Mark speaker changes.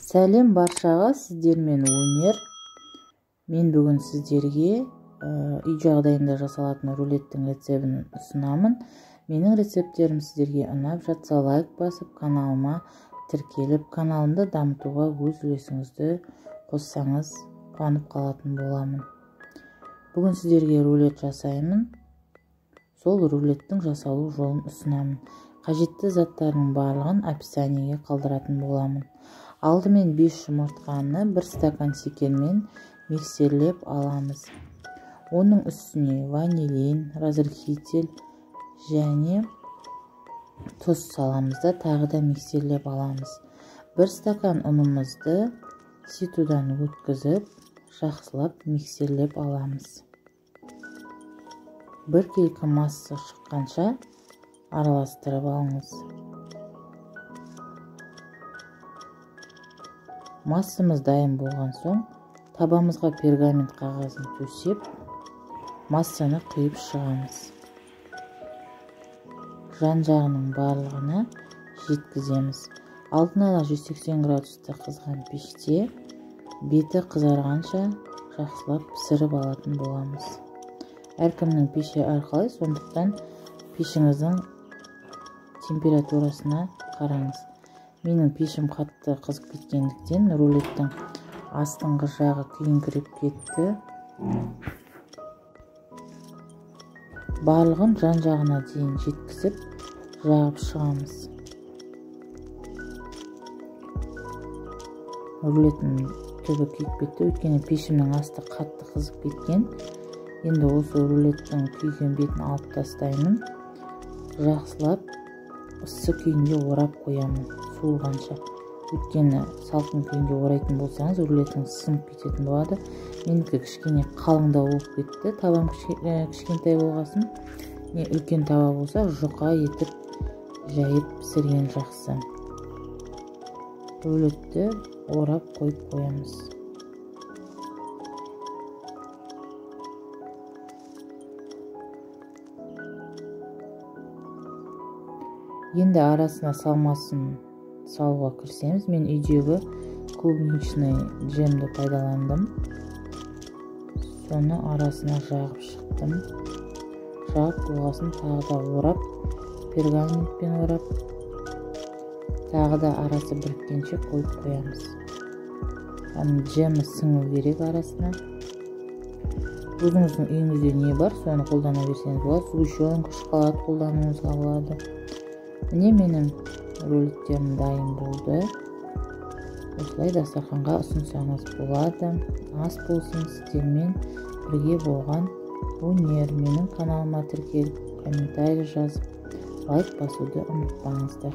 Speaker 1: Сәлем баршаға, сіздермен өнер. Мен бүгін сіздерге үй жағдайында жасалатын рулеттің рецебін ұсынамын. Менің рецепттерім сіздерге ұнап жатса, лайк басып, каналыма тіркеліп, каналымды дамытуға өз үлесіңізді қоссаңыз, қуанып қалатын боламын. Бүгін сіздерге рулет жасаймын. Сол рулеттің жасалу жолын ұсынамын. Қажетті заттардың барлығын описаниеге қалдыратын боламын. Алдымен 5 жұмыртқаны 1 стакан шекермен миксерлеп аламыз. Оның үстіне ванилин, разрыхлитель және тұз саламыз да тағы да миксерлеп аламыз. 1 стакан ұнымызды ситудан өткізіп, жақсылап миксерлеп аламыз. Біркелкі масса шыққанша араластырып алыңыз. Массамыз дайын болған соң, табамызға пергамент қағазын төсеп, массаны құйып шығамыз. Жан-жағының барлығына жеткіземіз. Алдын ала 180 градуста қызған пеште беті қызарғанша жақсылап пісіріп алатын боламыз. Әркімнің пеші әрқалай, сондықтан пешіңіздің температурасына қараңыз. Менің пешім қатты қызып кеткендіктен рулеттің астыңғы жағы күйіңкіреп кетті. Барлығын жан-жағына дейін жеткізіп, жағып шығамыз. Рулеттің түбі күйіп кетті, өйткені пешімнің асты қатты қызып кеткен. Енді осы рулеттің күйген бетін алып тастаймын. Жақсылап ыссы күйінде орап қоямын суығанша. Өйткені салқын күйінде орайтын болсаңыз, рулетіңіз сынып кететін болады. Менікі кішкене қалыңдау болып кетті, табам кішкентай болғасын. Не үлкен таба болса, жұқа етіп жайып пісірген жақсы. Рулетті орап қойып қоямыз. Енді арасына салмасын салуға кірісеміз. Мен үйдегі клубничный джемді пайдаландым. Соны арасына жағып шықтым. Жағып болғасын тағы да орап, пергаментпен орап, тағы да арасы біріккенше қойып қоямыз. Джемі сіңу керек арасына. Өзіңіздің үйіңізде не бар, соны қолдана берсеңіз болады. Сгущенка, шоколад қолдануыңызға болады. Міне менің рулеттерім дайын болды. Осылай дастарханға ұсынсаңыз болады. Ас болсын, сіздермен бірге болған өнер. Менің каналыма тіркеліп, комментарий жазып, лайк басуды ұмытпаңыздар.